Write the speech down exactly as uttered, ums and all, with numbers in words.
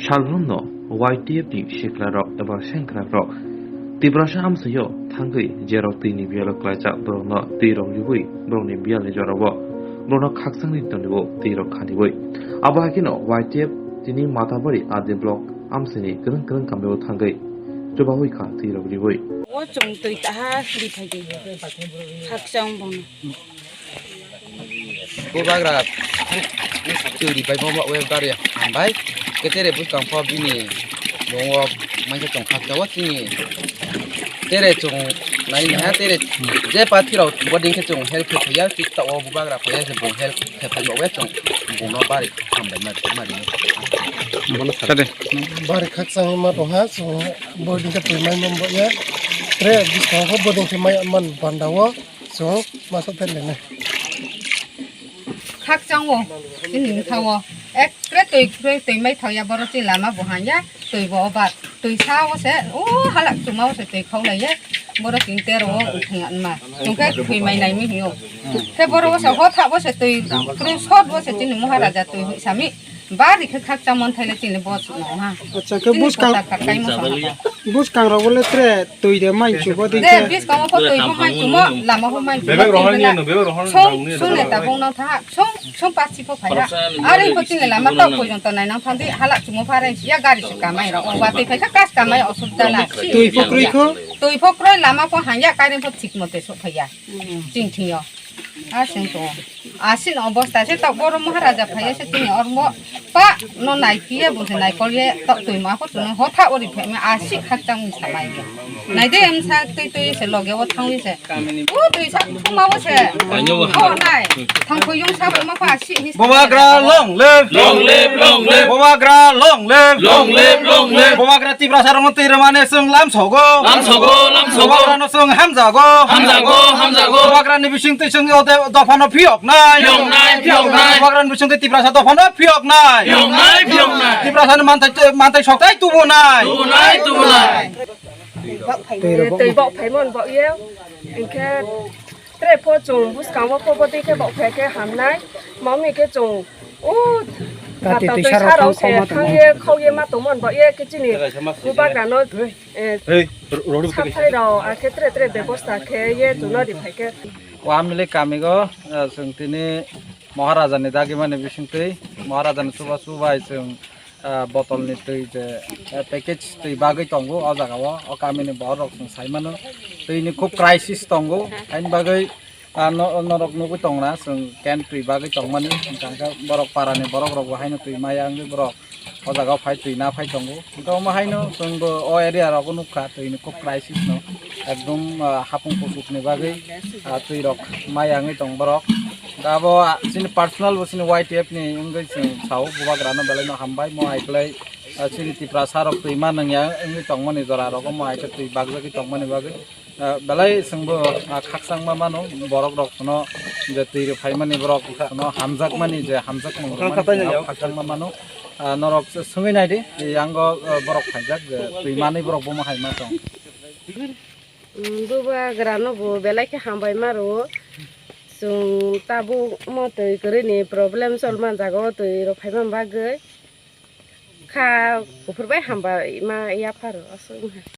Salbrumno Y T F ni siklarok eba sengkrakrok Tiprasa amchaio thangwi jerok twini biyalo klaijak borokno twirok riwi borokni biyalni jorao borokno khakchangni tonwi twirok khaniwi. Abo hai kheno Y T F tini Matabari R D block amchaini kwrwng kwrwng kamio thangwi chubawi kha twirok riwi. O chwng twi taha ri phaidi. Khakchang bono. Bubagra twi ri bai bomo we gari hambai. Ketere buskang pho bini bongo mankhe chwng khakchao chini. Tere chwng nai ha tere je pathirok boding khe chwng help khe phaiya, tik ta o bubagra phaiya je bong help khe phaiya we chwng bongno bari hambai mari mari. Bono sakade. Bari khakchangma tongha chwng boding khe twi mai mambo ya. Tere buskang pho boding khe mai man bandao. Chwng masa tel lene. Khakchang o, chini wngkha o. Ekre twi, twi, twi mai thangya borok chini lama bo hanya, twi bo obar. Twi sa o se, o halak chuma o se twi khau laiye. Borok chini tero o thang anma. Chwng khe twi mai nai mi hio. Khe borok o se hotha o se twi, twi sot o se chini Maharaja twi hui sami. Bari khe khakchang mon thaile chini bo no ha. Acha, khe chini buskang, kota khakai mo sa ha. Buskang rok le tre twi de mai chubo de. De, buskang pho twi pho mai chumo, lama pho mai chumo. Bebek rohor ni no, bebek rohor ni song, no, song no, le ta bong no tha, song, song pa chi pho phai ha. Are pho chini lama tok poi jong to nai nang thang di, hala chumo pha re, ya gari se kamai ro, o wa twi phai kha kas kamai osubida na. Twi pho kroi kho? Twi pho kroi lama pho hang ya, kairing pho thik mote so phai ya. Ching thing yo. A sing to. Asin obosta se tok boro Maharaja phaiya se tini ormo pa no naikiya bo se naikol ye tok twi ma ko tuni hotha ori phai ma asi khakchang ni samai ke. Nai de em sa twi twi se loge o thang se. O twi sa ma o se. Painyo bo. O nai. Thang ko yung sa ma ko asi hi. Bubagra long live. Long live, long live. Bubagra long live. Long live, long live. Bubagra Tiprasa rong twi rwmane sung lam sogo. Lam sogo, lam sogo. Bubagra no sung hamjago. Hamjago, hamjago. Bubagra ni bising twi sung o de-, dopha no phiyok nai. Phiyok nai, phiyok nai. Bubagra ni bising twi Tiprasa dopha no phiyok nai. Phiyok nai, phiyok nai. Tiprasa ni mantai, mantai soktai tubu nai. Tubu nai, tubu nai. Twi bok phaimon bok ye. Engkhe tre pho chwng bwskango pho bo twi khe bok phai khe hamnai. Mami khe chwng o kati twi sarok thang se khoma tongma. Thang ye khau ye ma tongmon bok ye khe chini bubagra no. Eh, sathai rok, ah, khe tre tre bebosta khe ye chwngno ri phai khe. O Amili kamigo, ah, chwng tini Maharaja ni dagimani bisingtwi, Maharaja ni chubachu bai chwng, ah, botol ni twi je, eh, package twi bagwi tongo o jaga o, o kami ni borok rok chwng sai mano. Twi ni khub crisis tongo, haini bagwi, ah, no-, norok nugwi tongna chwng can twi bagwi tongmani, hwnkhe borok para ni borok rok bo haino twi maya wngwi borok o jaga o phai twi na phai tongo. Hwnkhe omo haino chwngbo o area rogo nukha twi ni khub crisis no. Ekdom, ah, hapung kusuk ni bagwi, ah, twi rok maya wngwi tong borok. Hwnkhe abo, ah, chini personal bo chini Y T F ni wngwi chwng sao bubagra no belai no hambai mo hai kwlai, ah, chini Tiprasa rok twi ma nangya wngwi tongmani jora rogo mo hai khe twi bagjagwi tongmani bagwi. Ah, belai chwngbo, ah, khakchangma mano, borok rok no je twi rw phaimani borok no hamjakmani je hamjakmung rwmani khakchangma mano. Ah, norok swngwi naidi, yango, ah, borok phaijak je twi manwi borok bomo hai ma tong. Mm, bubagra no bo belai khe hambai ma rwo. Chwng tabuk mo twi kwrwi ni problem sol man jaga o twi rw phaima bagwi kha kuphur bai hambai ma yapharo aswk wngkha.